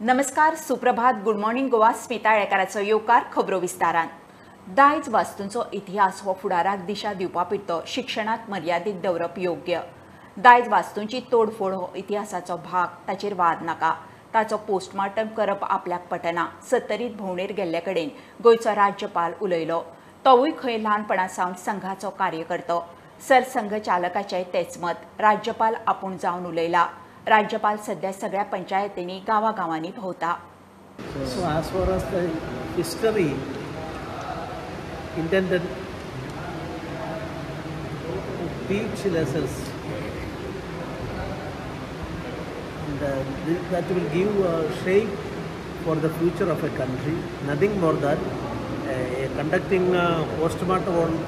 नमस्कार, सुप्रभात, good morning Goa. Smita येळकाराचो येवकार खबरो विस्तारान. दायज वास्तूंचो इतिहास हो फुडाराक दिशा दिवपा पिरतो शिक्षणात मर्यादीत दवरप योग्य. दायज वास्तूंची तोडफोड हो इतिहासाचो भाग, ताचेर वाद नाका. ताचो पोस्टमार्टम करप आपल्याक पटना. सत्तरीत भोंवडेर गेल्ले कडेन गोंयचो राज्यपाल उलयलो. तोवूय खंय ल्हानपणा सावन संघाचो कार्यकर्तो. सरसंघचालकाचें तेच मत. राज्यपाल आपूण जावन उलयला. राज्यपाल सध्या सगळ्या पंचायतींनी गांवागांवांनी भोंवता. So as far as the history intended to teach lessons and that will give a shape for the future of a country, nothing more than conducting postmortem on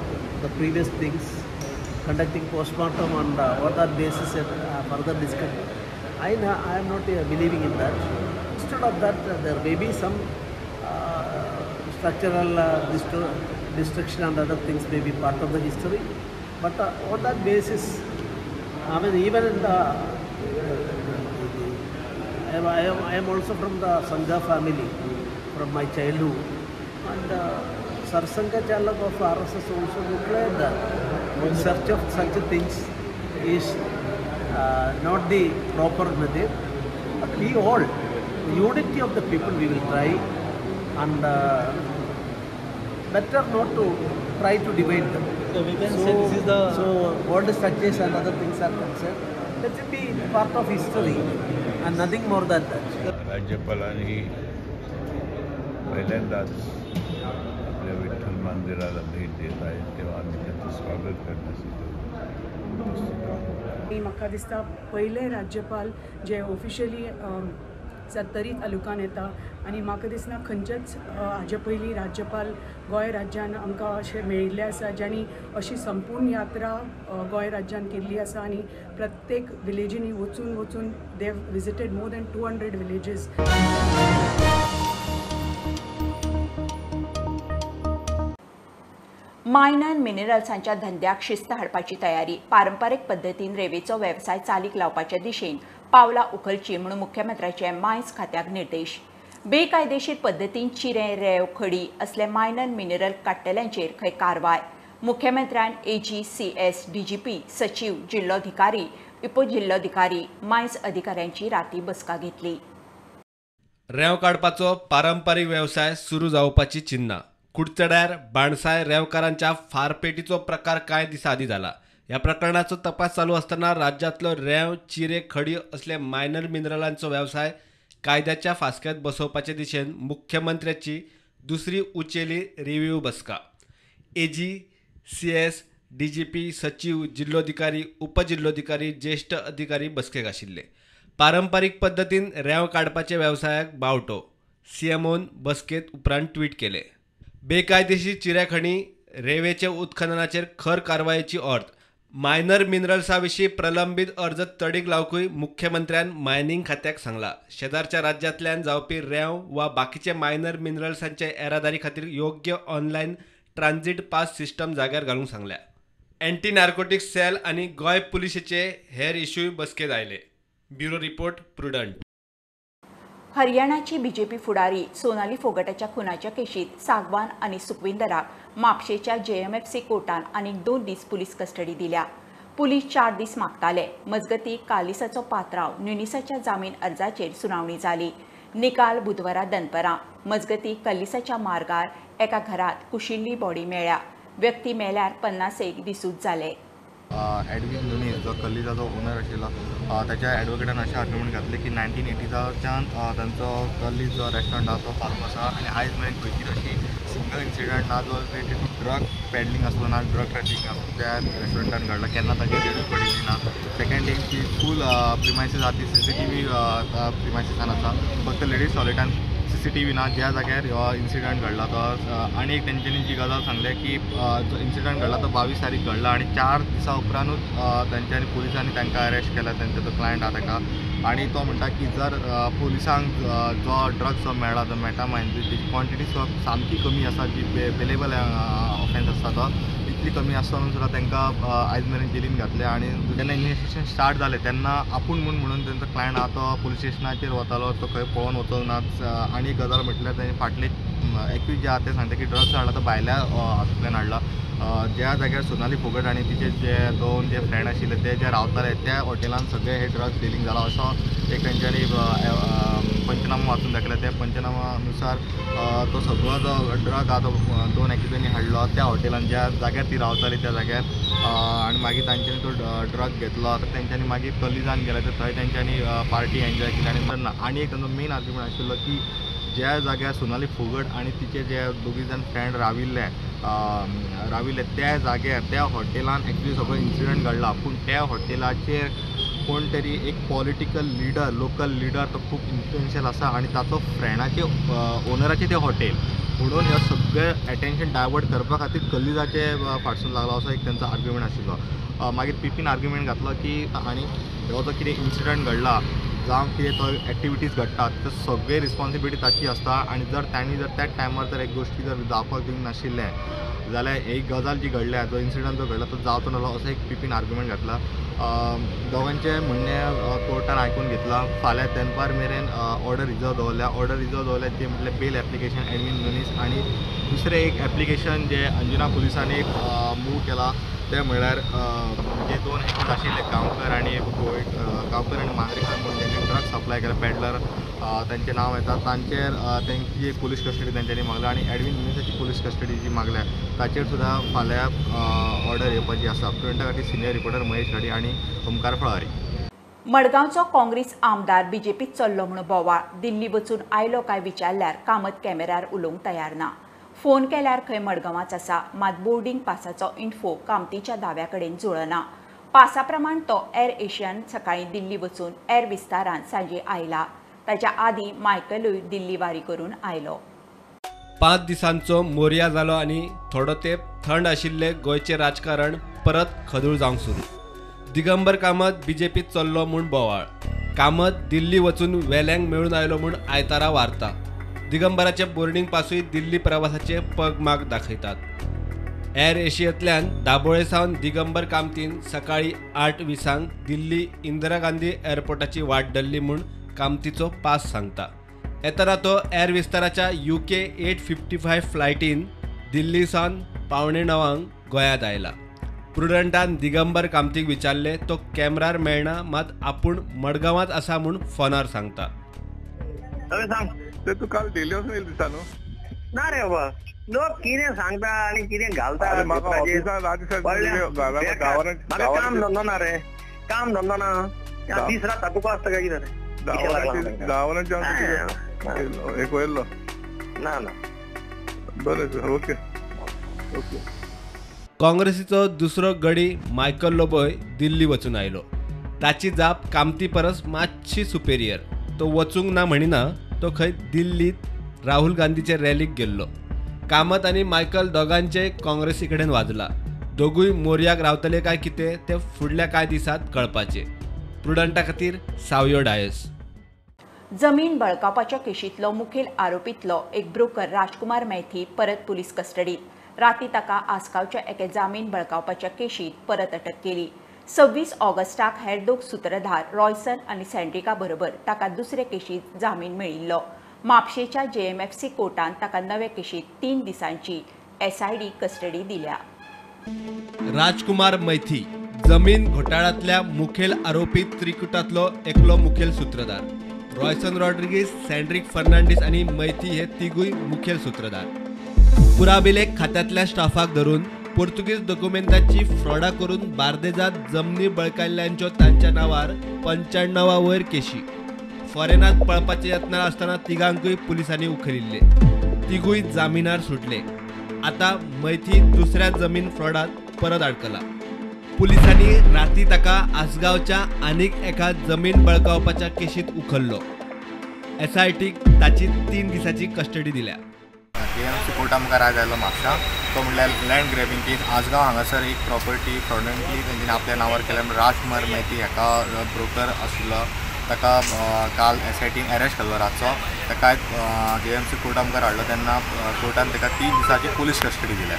the previous things, conducting postmortem on that basis and further discussion. I am not believing in that. Instead of that, there may be some structural destruction and other things may be part of the history. But on that basis, I mean, even in the I am also from the Sangha family from my childhood, and Sarsangha Chalak of RSS also declared that in search of such things is not the proper method, but we all, the unity of the people, we will try, and better not to try to divide them. So we can say this is the... So all the structures and other things are concerned, let it be part of history and nothing more than that. राज्यपालांनी पहिल्यांदाच आपल्या विठ्ठल मंदिराला भेट देत आहेत तेव्हा आम्ही त्यांचं स्वागत करण्यासाठी उपस्थित आहोत. म्हाका दिसता पयले राज्यपाल जे ऑफिशियली सत्तरी तालुक्यान येता आनी म्हाका दिसना खंयचेच हाजे पयलीं राज्यपाल गोंय राज्यान आमकां अशें मेळिल्लें आसा ज्यांणी अशी संपूर्ण यात्रा गोंय राज्यान केल्ली आसा आनी प्रत्येक विलेजींनी वचून वचून they visited more than 200 villages. Minor मिनरल्सांच्या धंद्याक शिस्त हाडपाची तयारी. पारंपरीक पद्दतीन रेवेचो वेवसाय चालीक लावपाचे दिशेन पावलां उखलची म्हणून मुख्यमंत्र्याचे मायन्स खात्याक निर्देश. बेकायदेशीर पद्दतीन चिरे, रेव, खडी असले मायनर मिनरल काडटल्यांचेर खंय कारवाय. मुख्यमंत्र्यान एजी, सीएस, डीजीपी, सचीव, जिल्लोधिकारी, उपजिल्लोधिकारी, मायन्स अधिकाऱ्यांची राती बसका घेतली. रेंव काडपाचो पारंपरीक वेवसाय सुरू जावपाची चिन्नां. कुडचड्यार बाणसाय रेंवकारांच्या फारपेटीचो प्रकार कांय दिसां आदीं जाला. ह्या प्रकरणाचो तपास चालू आसतना राज्यांतलो रेंव, चिरे, खडी असले मायनर मिनरलांचो वेवसाय कायद्याच्या फास्क्यात बसोवपाचे दिशेन मुख्यमंत्र्याची दुसरी उचेली रिव्यू बसका. एजी, सीएस, डीजीपी, सचीव, जिल्लोधिकारी, उपजिल्लोधिकारी, ज्येश्ठ अधिकारी बसकेक आशिल्ले. पारंपरीक पद्दतीन रेंव काडपाचे वेवसायाक बावटो सीएमओन बसकेत उपरांत ट्वीट केले. बेकायदेशीर चिऱ्याखणी, रेंवेचे उत्खननाचेर खर कारवायेची अर्थ. मायनर मिनरल्सा विशीं प्रलंबीत अर्ज तडीक लावकूय मुख्यमंत्र्यान मायनिंग खात्याक सांगला. शेजारच्या राज्यांतल्यान जावपी रेंव वा बाकीचे मायनर मिनरल्सांचे येरादारी खातीर योग्य ऑनलायन ट्रान्झीट पास सिस्टम जाग्यार घालूंक सांगल्या. एंटी नार्कोटिक्स सेल आनी गोंय पुलिशेचे हेर इश्यूय बसकेत आयले. Bureau report, Prudent. हरियाणाची BJP फुडारी सोनाली फोगटाच्या खुनाच्या केशीत सागवान आनी सुखविंदराक म्हापशेच्या जेएमएफसी कोर्टान आनीक 2 दीस पुलीस कस्टडी दिल्या. पुलीस 4 दीस मागताले. मजगती कालिसाचो पात्राव न्युनिसाच्या जामीन अर्जाचेर सुनावणी जाली. निकाल बुधवारा दनपरां. मजगती कल्लिसाच्या मार्गार एका घरात कुशिल्ली बॉडी मेळ्ळ्या. व्यक्ती मेल्यार 50 दिसूच जाले. एडवीन नुनीस जो कल्लीजाचो ओनर आशिल्लो ताच्या एडवोकेटान अशें आर्ग्युमेंट घातलें की 1980च्यान तांचो कल्लीज जो रेस्टॉरंट आसा तो चालू आसा आनी आयज मेरेन खंयचीच अशी सिंगल इन्सिडंट ना जो रिलेटेड टू ड्रग पेडलिंग आसूं ना ड्रग ट्रॅफिकींग आसूं त्या रेस्टॉरंटान घडला, केन्ना ताचेर रेडूय पडिल्ली ना. सेकेंड थिंग की फूल प्रिमायसीस आसा ती सीसीटीव्ही प्रिमायसीसान आसा, फक्त लेडीज टॉयलेटान सीसीटीव्ही ना ज्या जाग्यार हो इन्सिडंट घडला तो. आनी एक तेंच्यांनी जी गजाल सांगल्या की जो इन्सिडंट घडला तो 22 तारीख घडला आनी 4 दिसां उपरांतूच तेंच्यांनी पुलिसांनी तांकां अरेस्ट केला, तेंचो जो क्लायंट आसा ताका. आनी तो म्हणटा की जर पुलिसांक जो ड्रग्स जो मेळ्ळा जो मेटामायन तेजी क्वॉन्टिटी सामकी कमी आसा, जी बेलेबल ऑफेन्स आसता तो इतली कमी आसतना सुद्दां तांकां आयज मेरेन जेलीन घातले. आनी जेन्ना इन्वेस्टिगेशन स्टार्ट जालें तेन्ना आपूण म्हणून तेंचो क्लायंट आहा तो पुलीस स्टेशनाचेर वतालो, तो खंय पळोवन वचोंक ना. आनी एक गजाल म्हटल्यार तेणी फाटले एक्यूज जे आहा ते सांगता की ड्रग्स हाडला तो भायल्या हातूंतल्यान हाडला. ज्या जाग्यार सोनाली फोगट आनी तिचे जे दोन जे फ्रेंड आशिल्ले ते जे रावताले त्या हॉटेलान सगळे हे ड्रग्स डिलींग जाला असो एक तेंच्यांनी पंचनामा वाचून दाखयला. त्या पंचनामानुसार तो सगळो जो ड्रग आहा तो दोन एक्युजांनी हाडलो त्या हॉटेलान ज्या जाग्यार ती रावताली त्या जाग्यार, आनी मागीर तांच्यांनी तो ड्रग घेतलो. आतां तेंच्यांनी मागीर कलिजान गेले तर थंय तेंच्यांनी पार्टी एन्जॉय केली. आनी आनी एक तांचो मेन आर्ग्युमेंट आशिल्लो की ज्या जाग्यार सोनाली फोगट आनी तिचे जे दोगी जाण फ्रेंड राविल्ले त्या जाग्यार त्या हॉटेलान एक्चुली सगळो इन्सिडंट घडला, पूण त्या हॉटेलाचेर कोण तरी एक पॉलिटिकल लिडर, लोकल लिडर तो खूब इन्फ्लुएन्शियल आसा आनी ताचो फ्रेंडाचे ओनराचें तें हॉटेल म्हणून हे सगळें एटेन्शन डायवर्ट करपा खातीर कलिजाचे फाटसून लागलो असो एक तेंचो आर्ग्युमेंट आशिल्लो. मागीर पीपीन आर्ग्युमेंट घातलो की आनी हो जो कितें इन्सिडंट घडला जावं कितें तो एक्टिविटीज घडटात तर सगळे रिस्पॉन्सिबिलिटी ताची आसता आनी जर तांणी जर त्या टायमार जर एक गोश्टी जर जावपाक दिवंक नाशिल्लें जाल्यार एक गजाल जी घडल्या जो इन्सिडंट जो घडला तो जावचो नासलो असो एक पीपीन आर्ग्युमेंट घातला. दोगांचें म्हणणें कोर्टान आयकून घेतलां. फाल्यां दनपार मेरेन ऑर्डर रिजर्व दवरल्या. ऑर्डर रिजर्व दवरल्या ती म्हटल्यार बेल एप्लिकेशन एडवीन नुनीस आनी दुसरें एक एप्लिकेशन जें अंजुना पुलिसांनी मूव केलां तें म्हळ्यार जे दोन एक्यूज आशिल्ले गांवकर आनी गांवकर आनी मांद्रेकर म्हणून जेंचे ड्रग्स सप्लाय केले पॅडलर तांचें नांव येता तांचेर तेंची एक पुलीस कस्टडी तेंच्यांनी मागल्या आनी एडवीन नुनीसाची पुलीस कस्टडी जी मागल्या ताचेर सुद्दां फाल्यां ऑर्डर येवपाची आसा. प्रुडंटा खातीर सिनियर रिपोर्टर महेश घाडी आनी ओमकार फळारी. मडगांवचो काँग्रेस आमदार बीजेपीत चल्लो म्हूण बोवाळ, दिल्ली वचून आयलो काय विचारल्यार कामत कॅमेरार उलोवंक तयार ना. फोन केल्यार खंय मडगांवाच आसा, मात बोर्डिंग पासाचो इन्फो कामतीच्या दाव्या कडेन जुळना. पासा प्रमाण तो एर एशियान सकाळी दिल्ली वचून एर विस्तारान सांजे आयला. ताच्या आदीं मायकलूय दिल्ली वारी करून आयलो. 5 दिसांचो मोरया जालो आनी थोडो तेंप थंड आशिल्ले गोंयचें राजकारण परत खदूळ जावंक सुरू. दिगंबर कामत बीजेपीत चल्लो म्हूण बोवाळ, कामत दिल्ली वचून वेल्यांक मेळून आयलो म्हूण आयतारा वार्ता. दिगंबराचे बोर्डिंग पासूय दिल्ली प्रवासाचे पग माग दाखयतात. एर एशियेंतल्यान दाबोळे सावन दिगंबर कामतीन सकाळी 8:20 दिल्ली इंदिरा गांधी एअरपोर्टाची वाट धरली म्हूण कामतीचो पास सांगता. येतना तो एर विस्ताराच्या UK 855 फ्लायटीन दिल्ली सावन 8:45 गोंयांत आयला. प्रुडंटान दिगंबर कामतीक विचारले तो कॅमेरार मेळना, मात आपूण मडगांवांत आसा म्हूण फोनार सांगता. तू काल दिल्ली वचून येयलो दिसता न्हू? ना रे बाबा, लोक कितें सांगता आनी कितें घालता. काम धंदो ना रे, काम धंदो ना, दीस रात तुका आसता काय कितें रे? 10 वरांचे एक वयलो ना ना. बरें, ओके ओके. काँग्रेसीचो दुसरो गडी मायकल लोबोय दिल्ली वचून आयलो. ताची जाप कामती परस मातशी सुपेरियर. तो वचूंक ना म्हणिना, तो खंय दिल्लीत राहुल गांधीचे रॅलीक गेल्लो. कामत आनी मायकल दोगांचे काँग्रेसी कडेन वाजला. दोगूय मोरयाक रावतले काय कितें ते फुडल्या कांय दिसांत कळपाचें. प्रुडंटा खातीर सावयो डायस. जमीन बळकावपाच्या केशींतलो मुखेल आरोपींतलो एक ब्रोकर राजकुमार मैथी परत पुलीस कस्टडीत. राती ताका आसगांवच्या एके जामीन बळकावपाच्या केशींत परत अटक केली. 26 ऑगस्टाक हेर दोग सूत्रधार रॉयसन आनी सँड्रिका बरोबर ताका दुसरे केशींत जामीन मेळिल्लो. म्हापशेच्या JMFC कोर्टान ताका नवे केशींत 3 दिसांची SID custody दिल्या. राजकुमार मैथी जमीन घोटाळ्यांतल्या मुखेल आरोपी त्रिकुटांतलो एकलो मुखेल सूत्रधार. रॉयसन रॉड्रिगीस, सँड्रिक फर्नांडीस आनी मैथी हे तिगूय मुखेल सूत्रधार. पुराभिलेख खात्यांतल्या स्टाफाक धरून पोर्तुगीज दोकुमेंताची फ्रॉडा करून बार्देजात जमनी बळकायल्ल्यांच्यो तांच्या नांवार 95 वयर केशी. फॉरेनात पळपाचे यत्नां आसतना तिगांकूय पुलिसांनी उखलिल्ले. तिगूय जामिनार सुटले. आतां मैथी दुसऱ्या जमीन फ्रॉडात परत अडकला. पुलिसांनी राती ताका आसगांवच्या आनीक एका जमीन बळकावपाच्या केशीत उखल्लो. SITक ताची 3 दिसांची कस्टडी दिल्या. JMFC कोर्टा मुखार आयज आयलो म्हापशा. तो म्हणल्यार लँड ग्रॅबिंग केस. आसगांव हांगासर एक प्रॉपर्टी फ्रॉडंटली तेंच्यांनी आपल्या नांवार केल्या. राजकुमार मैती हाका ब्रोकर आशिल्लो. ताका काल एसआयटीन अरेस्ट केल्लो रातचो. ताका जेएमसी कोर्टा मुखार हाडलो तेन्ना कोर्टान ताका 3 दिसांची पुलीस कस्टडी दिल्या.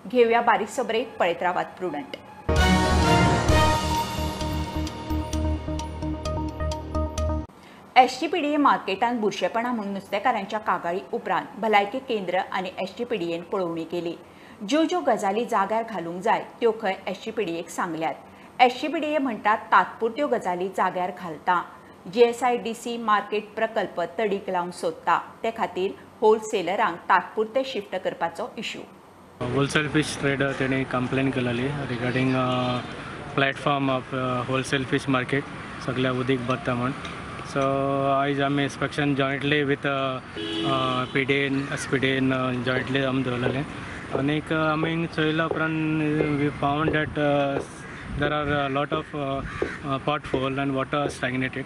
घेवया बारीकसो ब्रेक, पळयत रावात प्रुडंट. एसजीपीडीए मार्केटान बुरशेपणा म्हूण नुस्तेकारांच्या कागाळी उपरांत भलायकी केंद्र आनी एसजीपीडीएन पळोवणी केली. ज्यो ज्यो गजाली जाग्यार घालूंक जाय त्यो खंय एसजीपीडीएक सांगल्यात. एसजीपीडीए म्हणटात तात्पुरत्यो गजाली जाग्यार घालता. जीएसआयडीसी मार्केट प्रकल्प तडीक लावंक सोदता, ते खातीर होलसेलरांक तात्पुरते शिफ्ट करपाचो इश्यू. होलसेल फिश ट्रेडर तेणी कंप्लेन केलेली regarding platform of wholesale fish market सगळ्या उदीक भरता म्हूण. सो आयज आमी inspection jointly with PDN SPDN jointly आमी दवरलेलें आनीक आमी चोयल्या उपरांत we found that there are lot of pot hole and water stagnated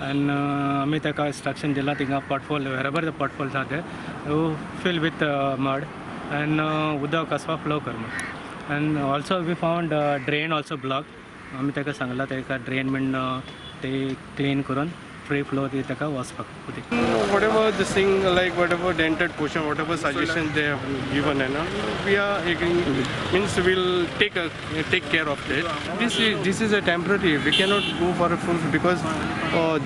and आमी ताका इन्स्ट्रक्शन दिलां थिंगा pot hole wherever the pot holes are there fill with mud and उदक कसो फ्लो कर म्हूण. And also we found drain also block. आमी ताका सांगलां ताका ड्रेन बीन ते क्लीन करून फ्री फ्लो ती ताका वचपाक उदीक. Whatever this thing, like whatever dented portion, whatever suggestion they have given and all, we are agreeing, means we'll take care of it. This is a temporary, we cannot go for a full, because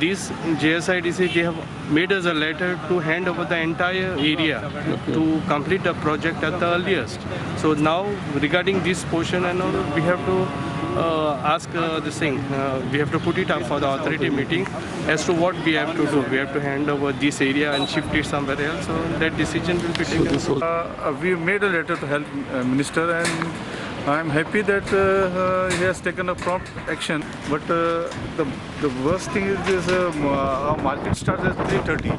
this JSIDC, they have made us a letter to hand over the entire area to complete the project at the earliest. So now regarding this portion and all, we have to ask this thing, we have to put it up for the authority meeting as to what we have to do. We have to hand over this area and shift it somewhere else, so that decision will be taken. We made a letter to health minister and I am happy that he has taken a prompt action. But the worst thing is this, our market starts at 3:30,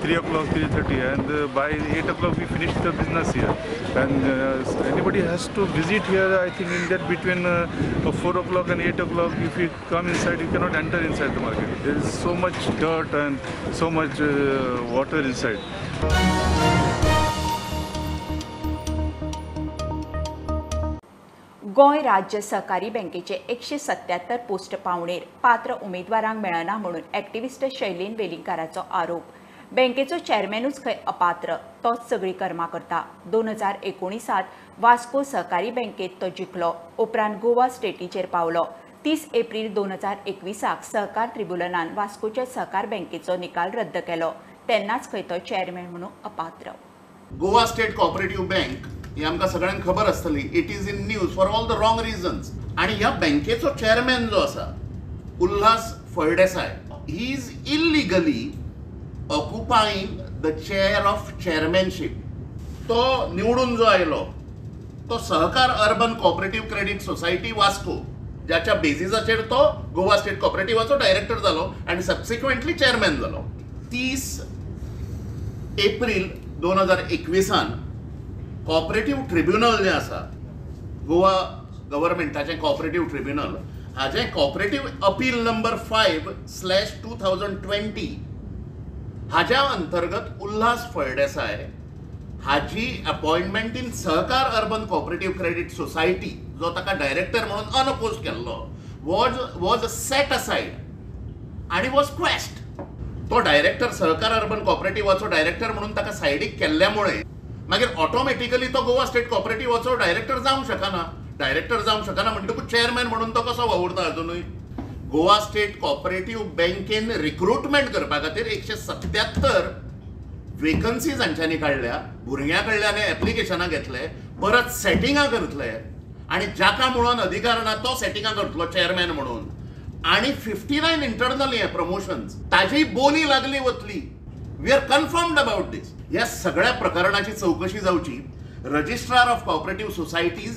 3 o'clock, 3:30, and by 8 o'clock we finish the business here. And anybody has to visit here, I think in that between 4 o'clock and 8 o'clock, if you come inside, you cannot enter inside the market. There is so much dirt and so much water inside. Goa राज्य सहकारी बँकेचे 177 post पावणेर पात्र उमेदवारांक मेळना म्हणून activist शैलीन वेलिंगकाराचो आरोप. बँकेचो चेअरमॅनूच खंय अपात्र, तोच सगळीं कर्मां करता. 2019 वास्को सहकारी बँकेत तो जिखलो, उपरांत गोवा स्टेटीचेर पावलो. 30 एप्रील 2021 सहकार ट्रिब्युनलान वास्कोच्या सहकार बँकेचो निकाल रद्द केलो, तेन्नाच खंय तो चेअरमॅन म्हणून अपात्र. गोवा स्टेट कॉपरेटिव्ह बँक ही आमकां सगळ्यांक खबर आसतली, it is in news for all the wrong reasons. आनी ह्या बँकेचो चेअरमॅन जो आसा Ulhas Phaldesai, he is illegally occupying the chair of chairmanship. तो निवडून जो आयलो तो Sahakar urban cooperative credit society Vasco, ज्याच्या बेजिसाचेर तो गोवा स्टेट कॉपरेटिव्हाचो डायरेक्टर जालो आनी सबसिक्वेंटली चेअरमॅन जालो. 30 एप्रील 2021 कॉपरेटिव्ह ट्रिब्युनल जें आसा गोवा गव्हर्मेंटाचें कॉपरेटिव्ह ट्रिब्युनल, हाजें कॉपरेटिव्ह अपील नंबर 5/2020 हाज्या अंतर्गत उल्हास फळदेसाय हाजी appointment in Sahakar urban cooperative credit society, जो ताका डायरेक्टर म्हणून अनअपोज केल्लो, वॉज सेट असायड आनी वॉज क्वेस्ट. तो डायरेक्टर सहकार अर्बन कॉपरेटिव्हाचो डायरेक्टर म्हणून ताका सायडीक केल्ल्या मुळे मागीर ऑटोमॅटिकली तो गोवा स्टेट कॉपरेटिव्हाचो डायरेक्टर जावंक शकना. डायरेक्टर जावंक शकना म्हणटकूच चेअरमॅन म्हणून तो कसो वावुरता अजुनूय. गोवा स्टेट कॉपरेटिव्ह बँकेन रिक्रुटमेंट करपा खातीर 177 वेकन्सीज हांच्यांनी काडल्या, भुरग्यां कडल्यान एप्लिकेशनां घेतले, परत सेटिंगां करतले आनी जाका म्हणून अधिकार ना तो सेटिंगां करतलो चेअरमॅन म्हणून. आनी 59 इंटरनल हे प्रमोशन्स, ताजी बोली लागली वतली. We are confirmed about this. ह्या सगळ्या प्रकरणाची चौकशी जावची. Registrar of cooperative societies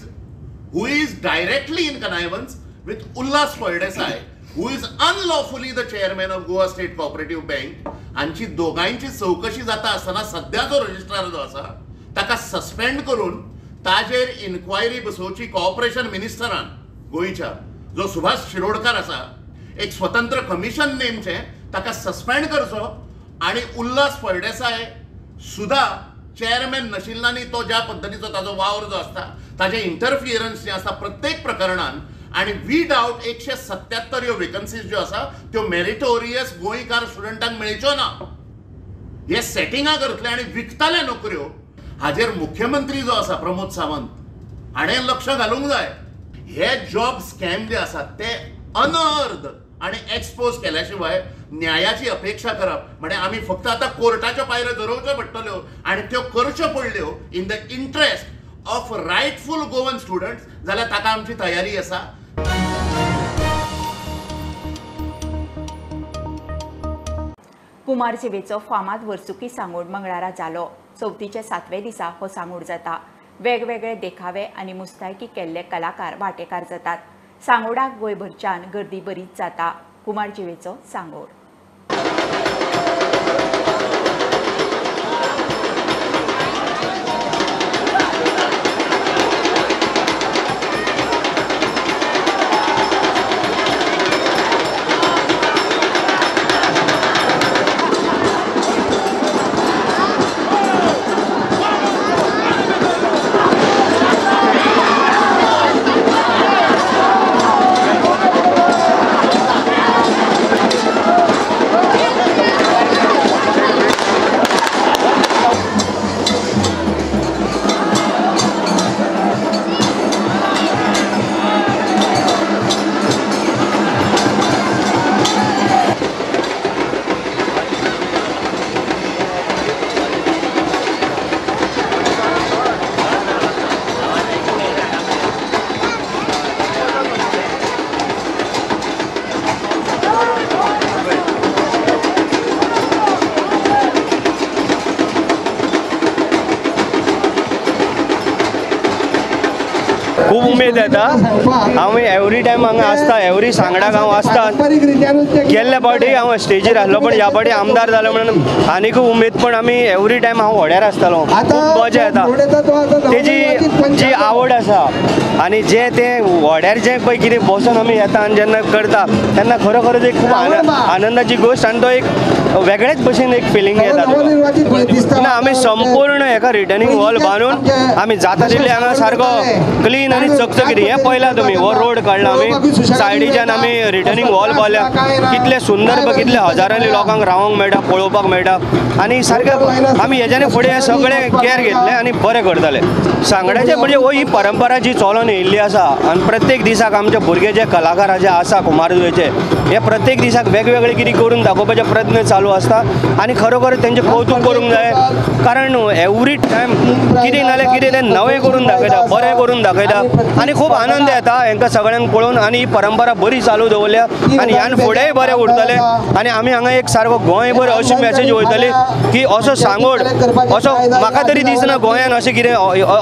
who is directly in connivance with Ulhas Phaldesai, who is unlawfully the chairman of Goa State Cooperative Bank, हांची दोगांयची चौकशी जाता आसतना सद्या जो रजिस्ट्रार जो आसा ताका सस्पेंड करून ताजेर इन्क्वायरी बसोवची. कॉपरेशन मिनिस्टरान गोंयच्या जो सुभाष शिरोडकर आसा, एक स्वतंत्र कमिशन नेमचें, ताका सस्पेंड करचो आनी उल्हास फळदेसाय सुद्धा चेअरमॅन नाशिल्ल्यानी तो ज्या पद्दतीचो ताजो वावर जो आसता ताजें इंटरफियरन्स जें आसा प्रत्येक प्रकरणान आनी विदावट 177 ह्यो वेकन्सीज ज्यो आसा त्यो मेरिटोरियस गोंयकार स्टुडंटांक मेळच्यो ना. हे सेटिंगां करतले आनी विकतले नोकऱ्यो. हाजेर मुख्यमंत्री जो आसा प्रमोद सावंत हाणें लक्ष घालूंक जाय. हे जॉब स्कॅम जे आसात ते अनअर्ध आनी एक्सपोज केल्या शिवाय न्यायाची अपेक्षा करप म्हणजे आमी फक्त आतां कोर्टाच्यो पायऱ्यो धरोवच्यो पडटल्यो आनी त्यो करच्यो पडल्यो in the interest of rightful Goan students जाल्यार ताका आमची तयारी आसा. कुमारजुंवेचो फामाद वर्सुकी सांगोड मंगळारा जालो. चवथीच्या 7व्या दिसा हो सांगोड जाता. वेगवेगळे देखावे आनी मुस्तायकी केल्ले कलाकार वांटेकार जातात. सांगोडाक गोंयभरच्यान गर्दी बरीच जाता. कुमारजुंवेचो सांगोड. खूब उमेद येता. हांव एवरी टायम हांगा आसता, एवरी सांगडाक हांव आसता. गेल्ल्या फावटी हांव स्टेजीर आसलो, पण ह्या फावटी आमदार जालो म्हणून आनीकूय उमेद. पण आमी एवरी टायम हांव व्हड्यार आसतालो, खूब मजा येता. तेजी जी आवड आसा आनी जे ते व्हड्यार जे पळय कितें बसून आमी येता आनी जेन्ना करता तेन्ना खरोखरच एक खूब आनंदाची गोश्ट आनी तो एक वेगळेच भशेन एक फिलींग येता. ना आमी संपूर्ण हेका रिटर्निंग वॉल बांदून आमी जाता तितले हांगा सारको क्लीन आनी चकचकीत. हें पळयलां तुमी, हो रोड काडला आमी सायडीच्यान, आमी रिटर्निंग वॉल बांदल्या. कितले सुंदर कितले हजारांनी लोकांक रावंक मेळटा, पळोवपाक मेळटा आनी सारकें आमी हेज्यानी फुडें सगळें केअर घेतलें आनी बरें करतले. सांगण्याचें म्हणजे हो ही परंपरा जी चलोन येयल्ली आसा आनी प्रत्येक दिसाक आमचे भुरगे जे कलाकार जे आसा कुमारजुंवेचे हे प्रत्येक दिसाक वेगवेगळे कितें करून दाखोवपाचे प्रयत्न चालू आसता आनी खरोखर तेंचें कौतूक करूंक जाय. कारण एवरी टायम कितें नाल्यार कितें तें नवें करून दाखयता, बरें करून दाखयता आनी खूब आनंद येता हेंकां सगळ्यांक पळोवन. आनी ही परंपरा बरी चालू दवरल्या आनी ह्यान फुडेंय बरें उरतलें. आनी आमी हांगा एक सारको गोंयभर अशी मॅसेज वयतली की असो सांगोड असो म्हाका तरी दिसना गोंयान अशें कितें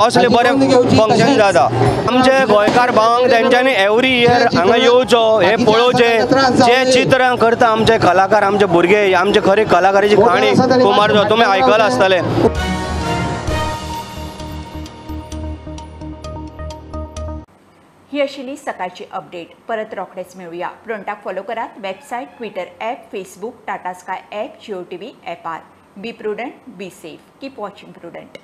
असलें बरें फंक्शन जाता. आमचे गोंयकार भावांक तेंच्यांनी एवरी इयर हांगा येवचो, हें पळोवचें, जे चित्रां करता आमचे कलाकार, आमचे भुरगे, आमचे खरी कलाकाराची काणी कुमारजुंव तुमी आयकलां आसतलें. ही आशिल्ली सकाळची अपडेट. परत रोखडेच मेळुया. प्रुडंटाक फॉलो करात website, Twitter app, Facebook, Tata Sky app, Jio TV ॲपार. Be prudent, be safe, keep watching Prudent.